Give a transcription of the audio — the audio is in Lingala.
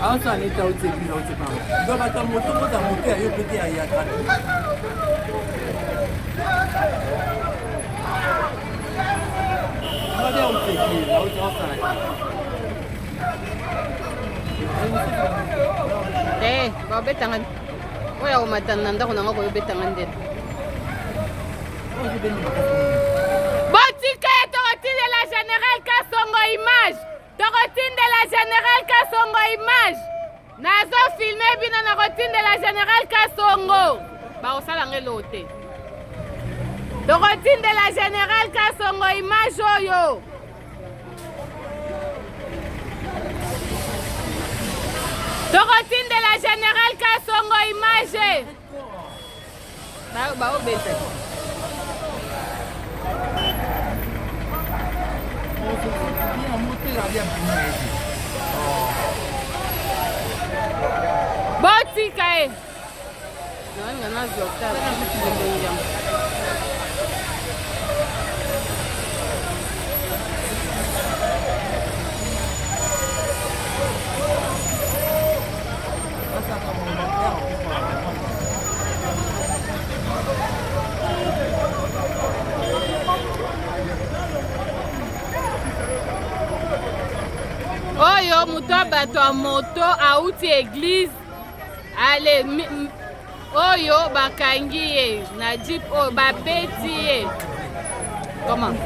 Aosala neti auti eglise auti pamba donc bato ya moto koza moto ya yo mpe te ya gratuit. Auti eglise auti aosala te babetanga oyo akomata na ndako na nga koyobetanga ndele. Botika ye, tokotindela Général Kasongo image, tokotindela Général Kasongo image. Nazofilme bino, nakotindela Général Kasongo, bakosala ngo eloko te. Tokotindela Général Kasongo image oyo. Tokotindela Général Kasongo image. Baobeta. Botika ye. Nalinga nazwa octave. Oyo moto ya bato ya moto auti eglise ale oyo bakangi ye na jeep oyo babeti ye. Comment?